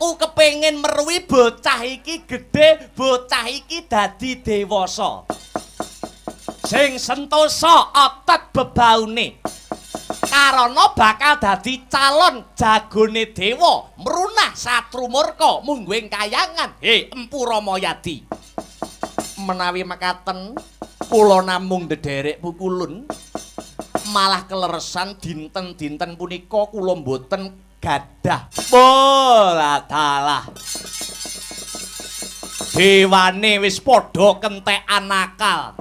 Aku kepengin meruhi bocah iki gedhe, bocah iki dadi dewasa. Sing sentosa otot bebaune. Karana bakal dadi calon jagone dewa, mrunah satru murka mungguing kayangan. He, Empu Ramayadi. Menawi mekaten kula namung ndederek pukulun, malah keleresan dinten-dinten punika kula mboten gadah. Bolah dalah. Dewane wis padha kentekan akal.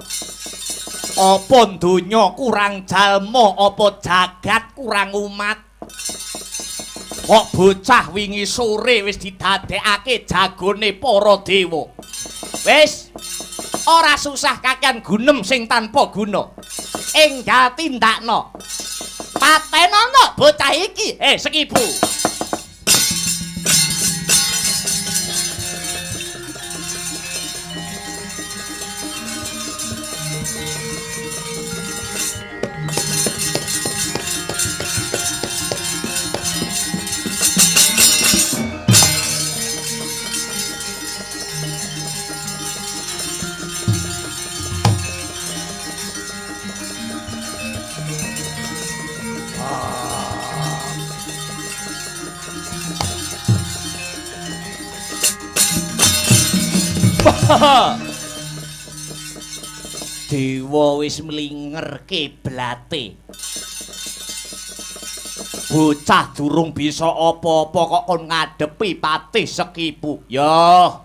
Apa donya kurang jalma, apa jagat kurang umat? Kok bocah wingi sore wis didadekake jagone para dewa. Wis ora susah kakean gunem sing tanpa guna. Enggal tindakno. Patenono bocah iki. Sekipu. Dewa wis mlinger kiblate. Bocah durung bisa apa-apa kok kon ngadepi Patih Sekipu. Yo.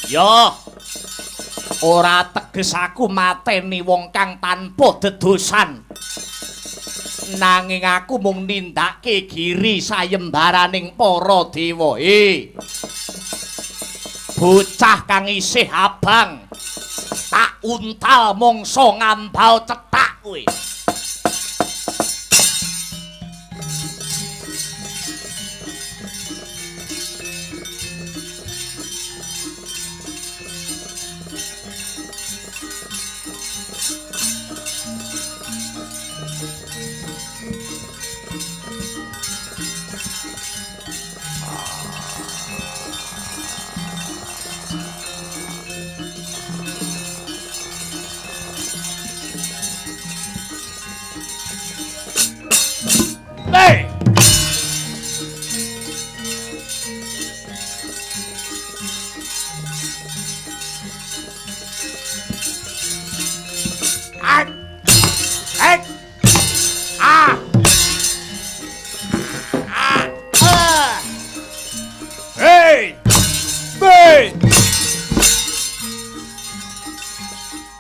Yo. Ora teges aku mateni wong kang tanpa dedosan. Nanging aku mung nindakake giri sayembaraning para dewa. Bocah kang isih abang tak untal mangsa ngambau cethak kowe. Hey! Ak! Ek! Ah! Ah! Ah! Hey! Hey!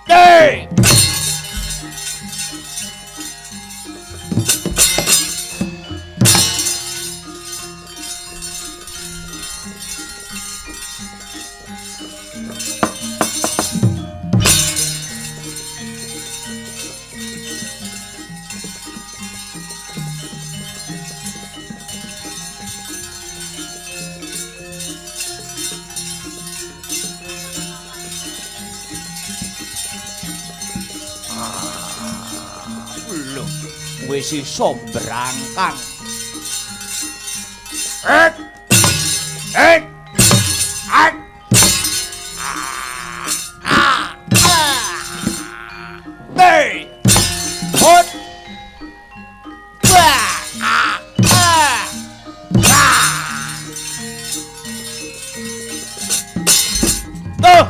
Hey! Wis iso brangkang. Ek! Ek! Ak! Ah! Ah! Hey! Hot! Wah! Ah! Ah! Ah! Tuh!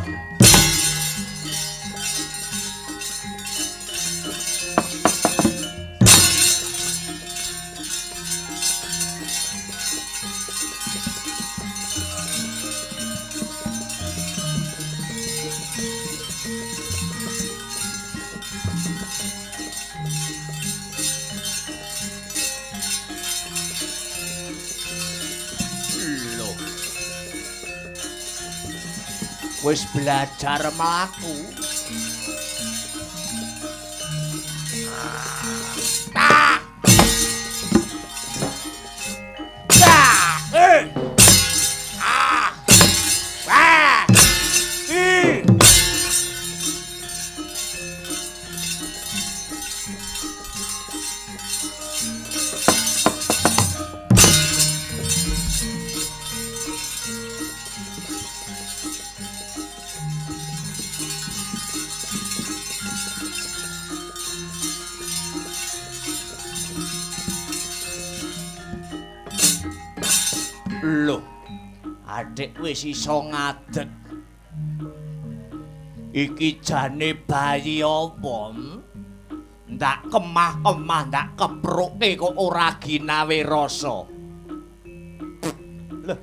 Wis belajar mlaku. Ah! Ah! Eh! Ah! Ah! I! Lho, adik wis iso ngadeg. Iki jane bayi apa? Ndak kemah-kemah, ndak kepruke kok ora ginawe rasa. Lho.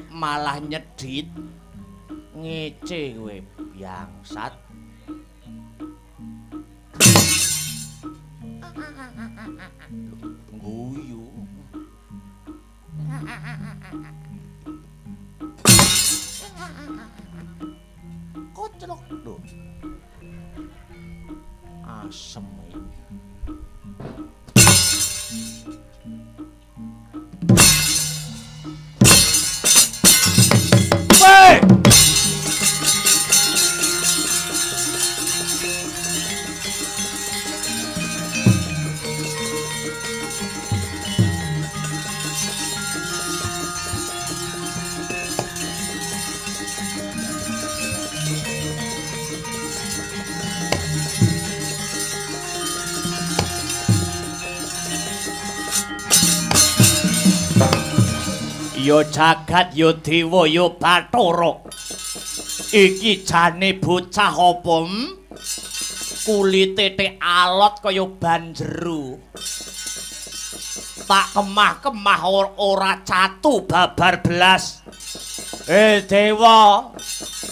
Malah nyedit. Ngece kowe, bangsat. Guyu. Koclok lho. Asem iki. Weh! Ya jagat ya dewa ya bathara. Iki jane bocah apa? Kulite tek alot kaya ban jero. Tak kemah-kemah ora catu babar belas. Dewa,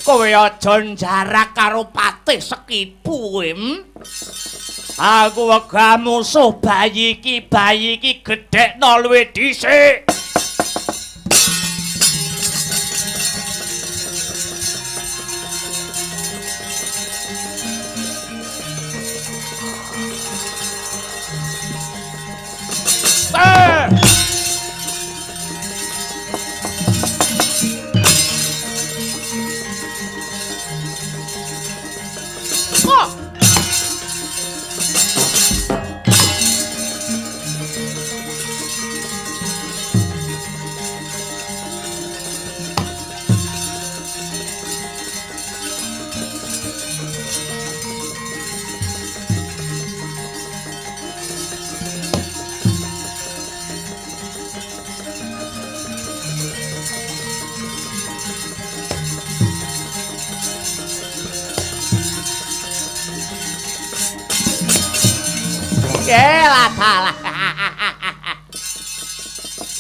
kowe aja njarak karo patih Sekipu kowe. Aku wegah musuh bayi iki gedhekno luwih dhisik.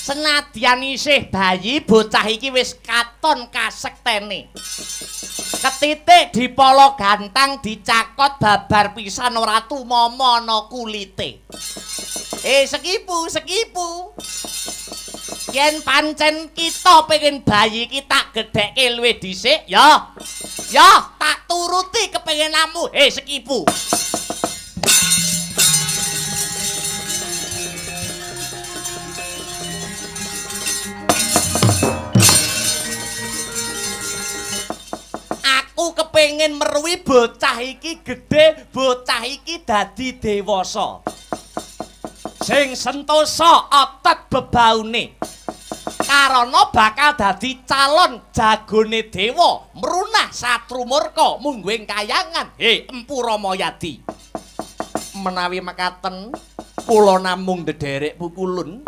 Senadyan isih bayi, bocah iki wis katon kasektene. Ketitik dipala gantang dicakot babar pisan ora tumama ana kulite. Sekipu, sekipu. Yen pancen kita pengen bayi iki tak gedhekke luwih dhisik, ya. Ya, tak turuti kepengenanmu, Sekipu. Aku kepengin meruhi bocah iki gedhe, bocah iki dadi dewasa. Sing sentosa otot bebaune. Karana bakal dadi calon jagone dewa, mrunah satru murka mungguing kayangan. Empu Ramayadi. Menawi mekaten kula namung ndederek pukulun,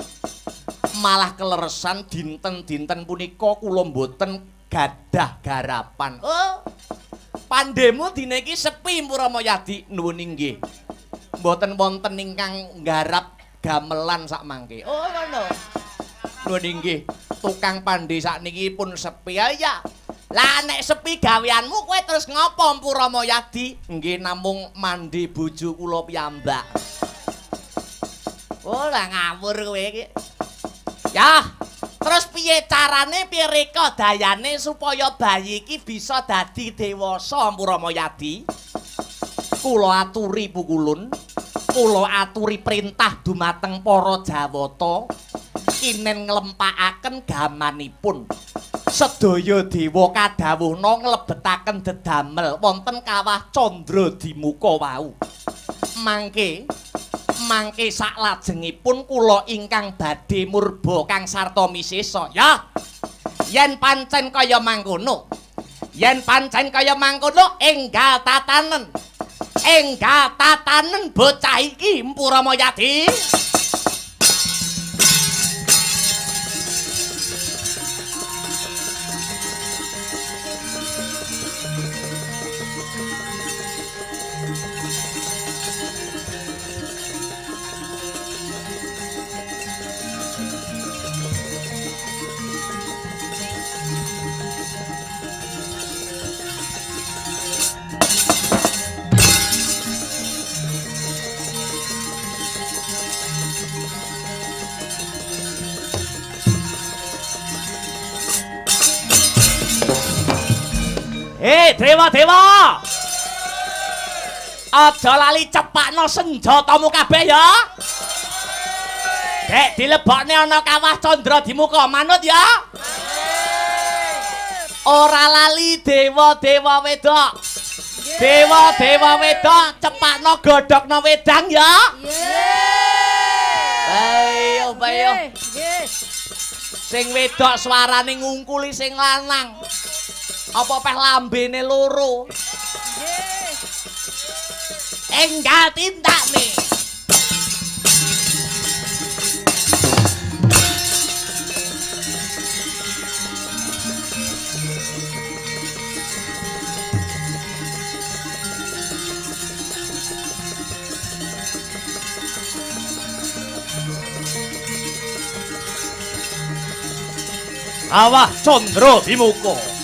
malah keleresan dinten-dinten punika kula mboten gadah garapan. Oh, pandemu dina iki sepi Empu Ramayadi. Nuwun inggih. Mboten wonten ingkang nggarap gamelan sakmangke. Oh, ngono. Nuwun inggih. Tukang pandhe sakniki pun sepi. Ya. Lah nek sepi gaweanmu kowe terus ngopo Empu Ramayadi? Nggih namung mandi bojo kula piyambak. Oh, lah ngawur kowe iki. Ya. Terus piye carane, piye reka dayane supaya bayi iki bisa dadi dewasa Empu Ramayadi? Kula aturi pukulun, kula aturi perintah dumateng para Jawata kinen nglempakaken gamanipun. Sedaya dewa kadhawuhna nglebetaken dedamel wonten kawah Candra Dimuka wau. Mangke mangke saklajengipun kula ingkang badhe murba kang sarta misesa. Ya. Yen pancen kaya mangkono. Yen pancen kaya mangkono enggal tatanen. Enggal tatanen bocah iki Empu Ramayadi. Hei dewa-dewa, aja lali cepakno senjatamu kabeh ya. Dek dilebokne ana kawah Candra Dimuka, manut ya. Ora lali dewa-dewa wedok. Dewa-dewa wedok cepakno godhogno wedang ya. Ayo, ayo. Sing wedok suarane ngungkuli sing lanang. Apa peh lambene loro? Enggal tindakne. Kawah Candra Dimuka.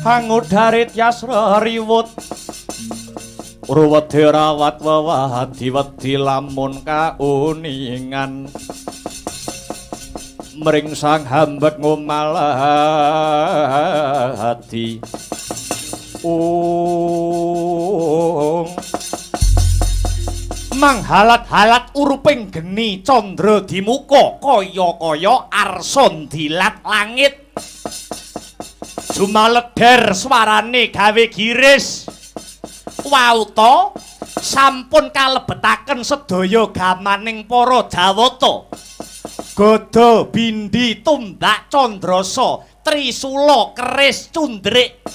Angudarit yasra riwut ruwede rawat wewadi wedi lamun kauningan mring sang hambet ngumaladi ung manghalat-halat uruping geni Candra Dimuka kaya-kaya arsa ndilat langit. Jumaleder swarane gawe giris. Wauta sampun kalebetaken sedaya gamaning para Jawata. Gada, bindi, tumbak, candrasa, trisula, keris, cundrik.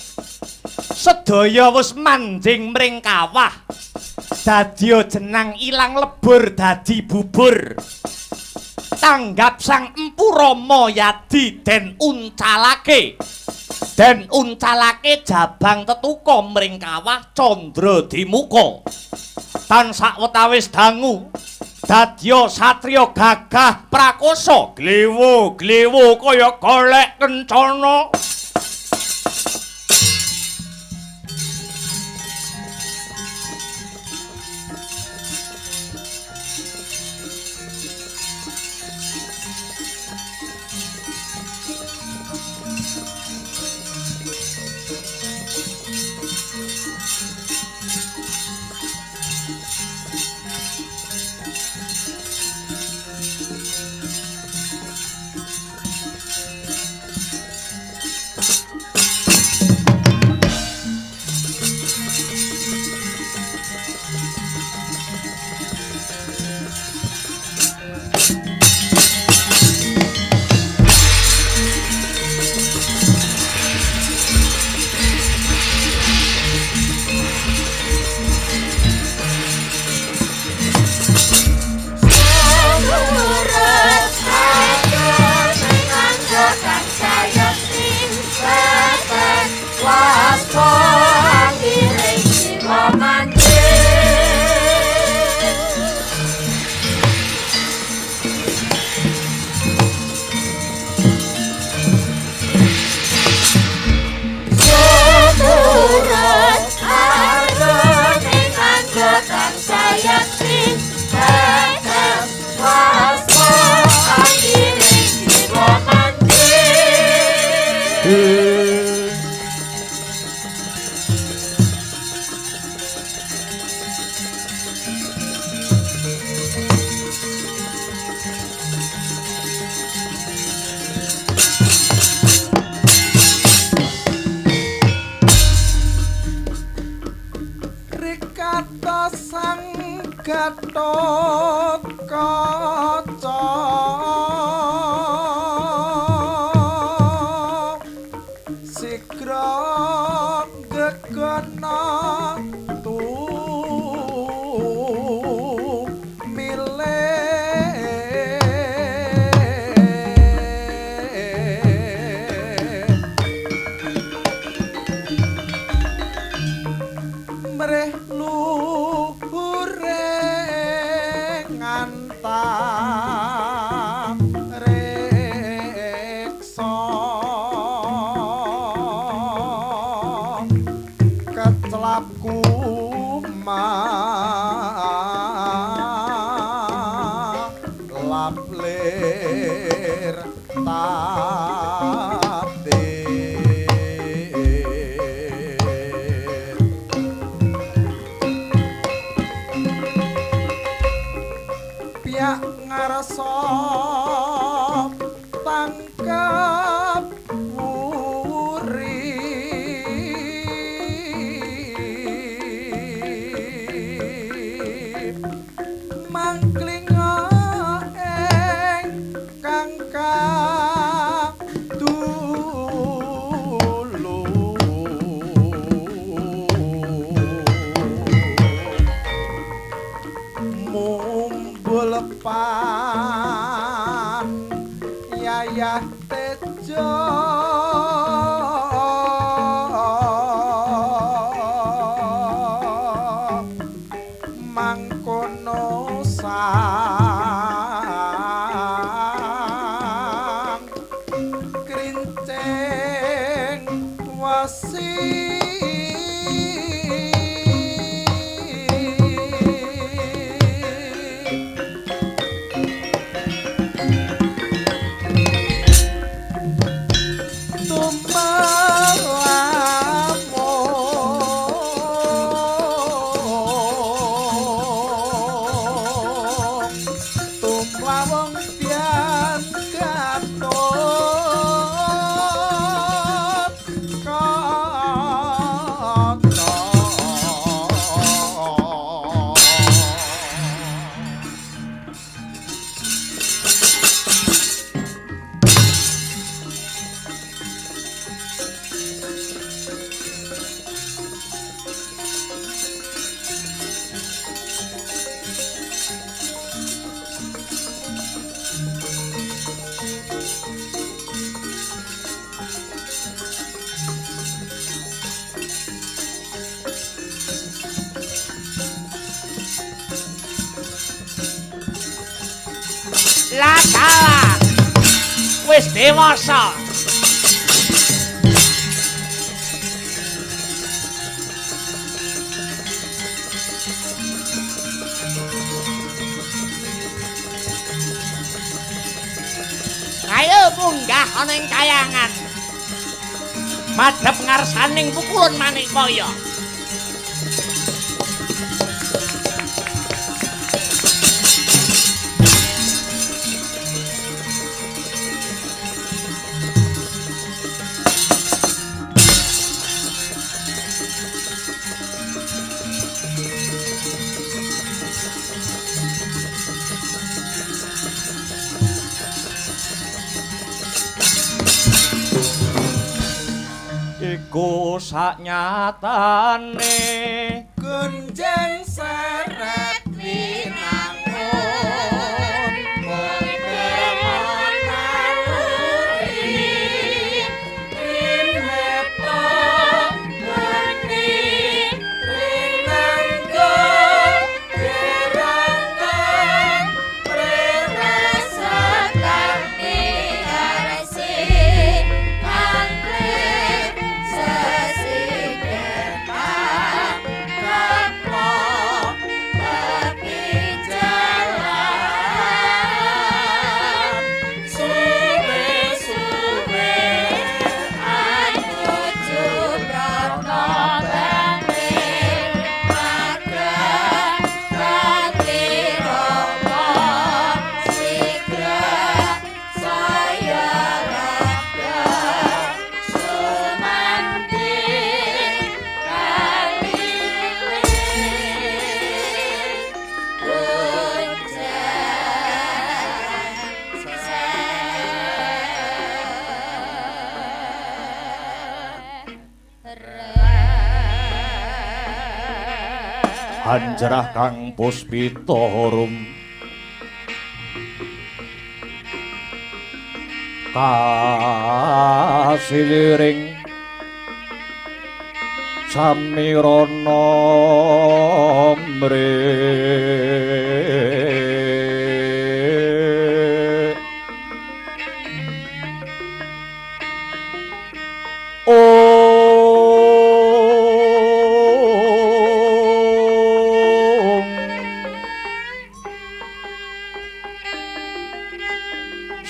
Sedaya wis manjing mring kawah. Dadya jenang ilang lebur dadi bubur. Tanggap sang Empu Rama Yadi den uncalake. Den uncalake jabang tetuka mring kawah Candra Dimuka. Tan sawetawis dangu dadya satriya gagah prakosa glewo-glewo kaya golek kencana. Gatot Kaca sigra gegana tu mreh luhure ngantar reksa kecelap kuma lap lir tatir piyak ngarsa tangkep wuri mangklinga ing kang kadulu mumbul pan yayah tejo mangkono sang krincing wesi. Tumlawung tumlawung bian Gatot Kaca. Latala wis dewasa. Ayo munggah ana ing kayangan. Madhep ngarsaning pukulun Manikmaya. Iku saknyatane Gunjeng seret winangun Sesidetan keplok. Anjrah kang puspita rum kasiliring samirana mre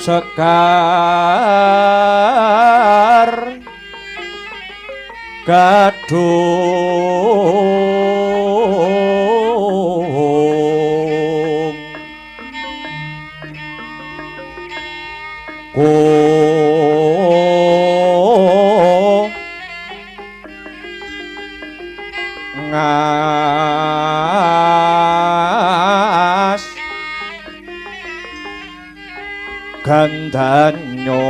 Sekar gadung ko ngas gandanyo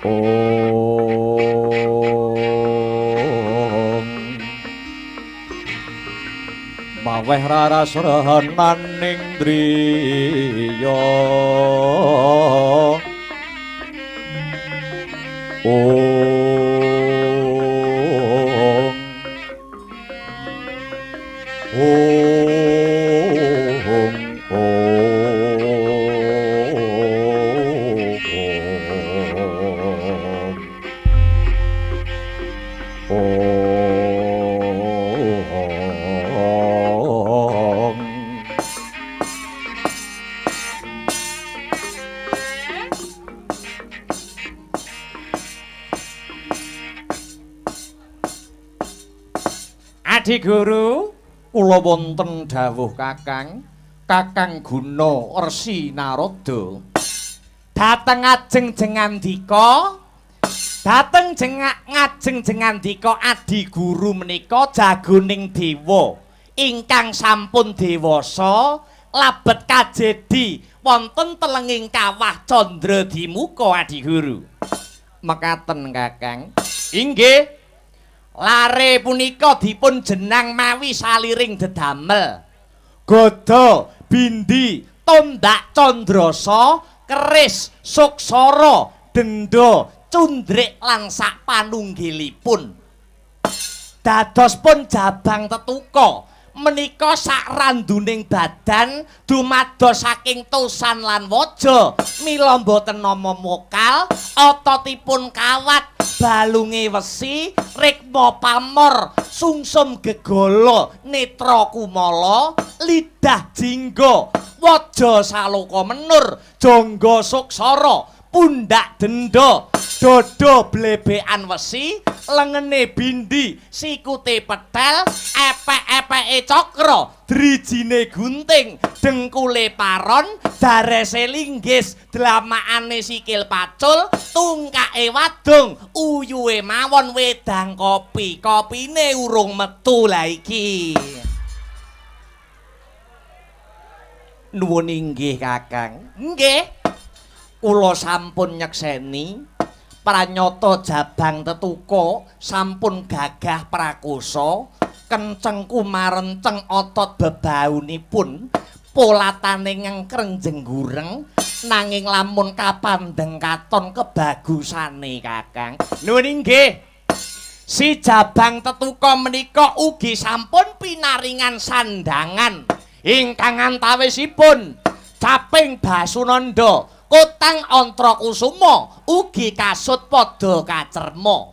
Om maweh raras rehenaning driya Om Adi Guru, kula wonten dawuh Kakang, Kakang Guna Resi Narada. Dhateng ajeng jengandika, dhateng ngajeng jengandika Adi Guru menika jagoning dewa ingkang sampun dewasa labet kajedi wonten telenging kawah Candra Dimuka Adi Guru. Mekaten Kakang. Inggih. Lare punika dipun jenang mawi saliring dedamel. Gada, bindi, tondak candrasa, keris, suksara, denda, cundrik lan sak panunggilipun. Dados pun jabang tetuka menika sak randuning badan dumados saking tosan lan waja mila mboten nama mokal, ototipun kawat, balunge wesi, rikma pamor, sungsum gegala, netra kumala, lidah jingga, waja saloka menur, jangga suksara, pundak denda, dada blebekan wesi, lengene bindi, sikute petel, epek-epeke cakra, drijine gunting, dengkule paron, darese linggis, dlamakane sikil pacul, tungkake wadung, uyuhe mawon wedang kopi, kopine urung metu lah iki. Nuwun inggih Kakang. Nggih. Kula sampun nyekseni pranyata jabang tetuka sampun gagah prakosa, kenceng kumarenceng otot bebaunipun, polatane ngengkreng jenggureng, nanging lamun kapandheng katon kebagusane Kakang. Nuwun inggih. Si jabang tetuka menika ugi sampun pinaringan sandangan ingkang antawisipun caping Basunanda, kotang Antrakusuma ugi kasut padha kacerma.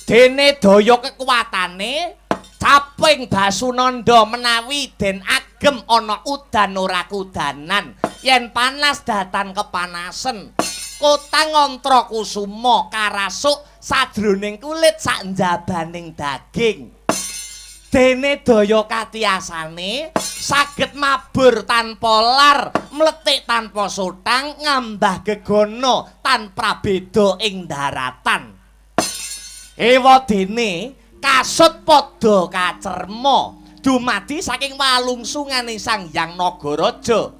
Dene daya kekuatane caping Basunanda menawi den agem ana udan ora kudanan, yen panas datan kepanasen. Kotang Antrakusuma karasuk sajroning kulit sak njabaning daging. Dene daya katiasane saged mabur tanpa lar, mletik tanpa sotang, ngambah gegana tanpa beda ing daratan. Ewa dene kasut padha kacerma dumadi saking walungsungane Sang Hyang Nagaraja.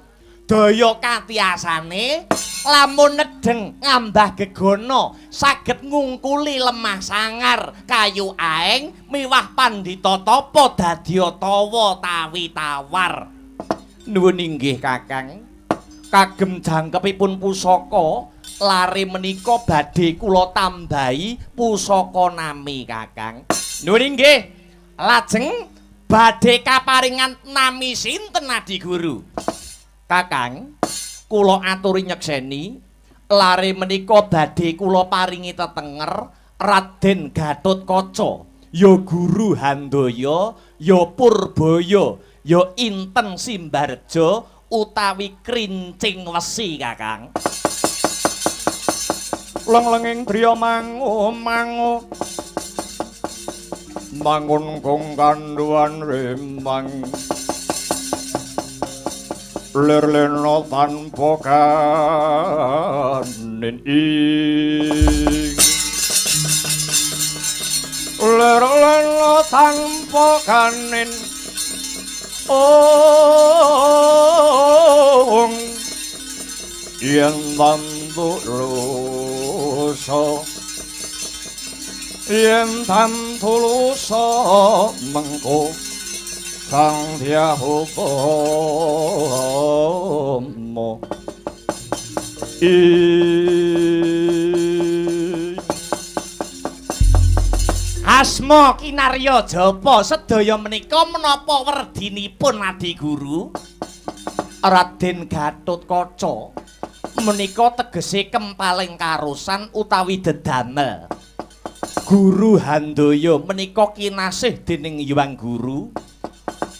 Daya katiasane Lamun nedheng ngambah gegana saged ngungkuli lemah sangar kayu aeng miwah pandhita tapa dadya tawa tawi tawar. Nuwun inggih Kakang. Kagem jangkepipun pusaka lare menika badhe kula tambahi pusaka nami Kakang. Nuwun inggih. Lajeng badhe kaparingan nami sinten Adiguru? Kakang, kula aturi nyekseni lare menika badhe kula paringi tetenger Raden Gatotkaca, ya Guru Handaya, ya Purbaya, ya Inten Simbarja utawi Krincing Wesi Kakang. Lenglenging driya mangu mangu mangun kong kandhuwan remang lir lena tanpa kanin ing lir lena tanpa kanin ong yen tantulusa yen tantulusa mengko Sang Hyang Utama. Asma kinarya japa sedaya menika menapa werdinipun Adiguru? Raden Gatotkaca menika tegese kempaling karosan utawi dedamel. Guru Handaya menika kinasih dening Hyang Guru.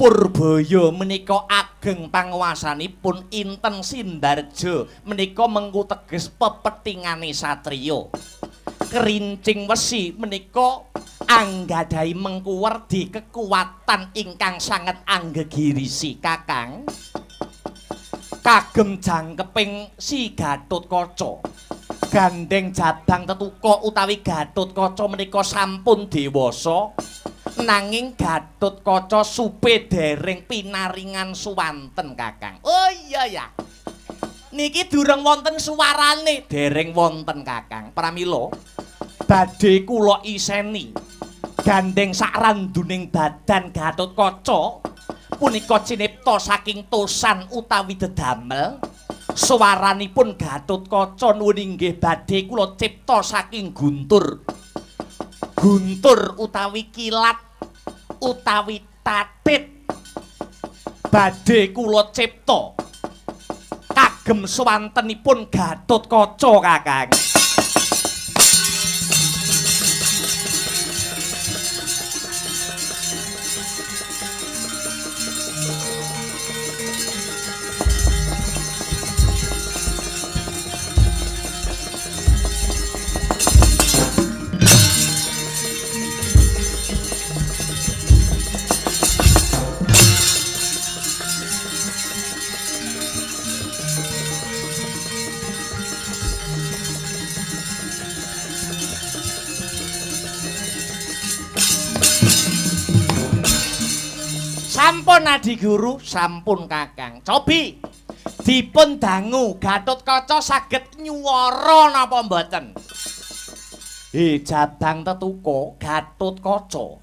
Purbaya menika ageng panguwasanipun Inten Simbarja menika mengku teges pepetingane satriya. Kerincing Wesi menika anggadhahi mengku werdi kekuatan ingkang sanget anggegirisi Kakang. Kagem jangkeping si Gatotkaca. Gandeng jabang tetuka utawi Gatotkaca menika sampun dewasa. Nanging Gatotkaca supe dereng pinaringan suwanten Kakang. Oh iya ya. Niki durung wonten suwarane, dereng wonten Kakang. Pramila badhe kula iseni gandeng sakranduning badan Gatotkaca punika cinipta saking tosan utawi dedamel. Suwaranipun Gatotkaca nuwun inggih badhe kula cipta saking guntur. Guntur utawi kilat utawi tatit badhe kula cipta kagem suwantenipun Gatotkaca Kakang. Sampun Adiguru, sampun Kakang. Cobi dipun dangu Gatotkaca saged nyuwara napa mboten? He jabang tetuka Gatotkaca.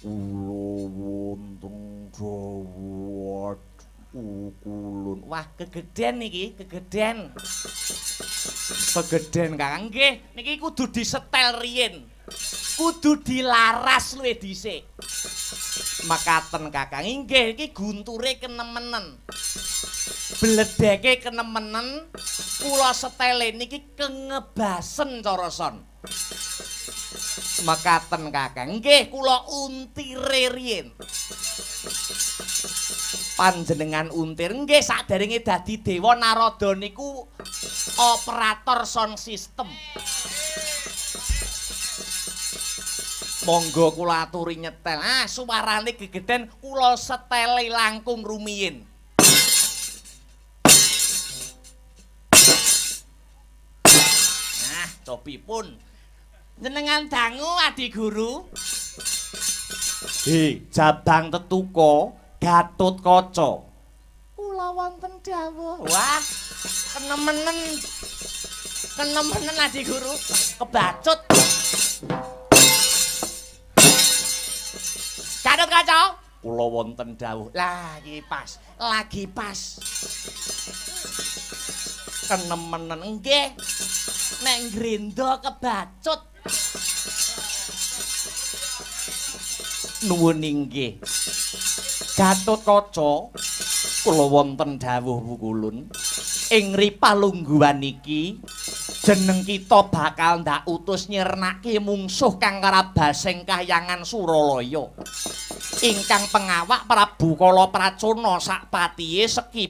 Kula wonten dawuh kulun. Wah, kegeden niki, kegeden. Kegeden Kakang. Nggih, niki kudu disetel riyin. Kudu dilaras luwih dhisik. Mekaten Kakang. Inggih iki gunture kenemenen. Bledeke kenemenen, kula setele niki kengebasen cara son. Mekaten Kakang. Nggih kula untire riyin. Panjenengan untir nggih saderenge dadi dewa Narada niku operator sound system. Monggo kula aturi nyetel. Ah, suwarane gegeden kula setele langkung rumiyin. Ah, copipun. Jenengan dangu Adiguru. He, jabang tetuka Gatotkaca. Kula wonten dawuh. Wah, Kenemenen. Kenemenen Adi Guru, kebacut. Gatotkaca, kula wonten dawuh. Lah iki pas, lagi pas. Kenemenen nggih. Nek ngrendha kebacut. Nuwun inggih. Gatotkaca, kula wonten dawuh wukulun. Ing ripalungguhan iki jeneng kita bakal ndak utus nyirnake mungsuh kang karabasing kahyangan Suralaya. Ingkang pengawak Prabu Kala Pracona sakpatihe Seki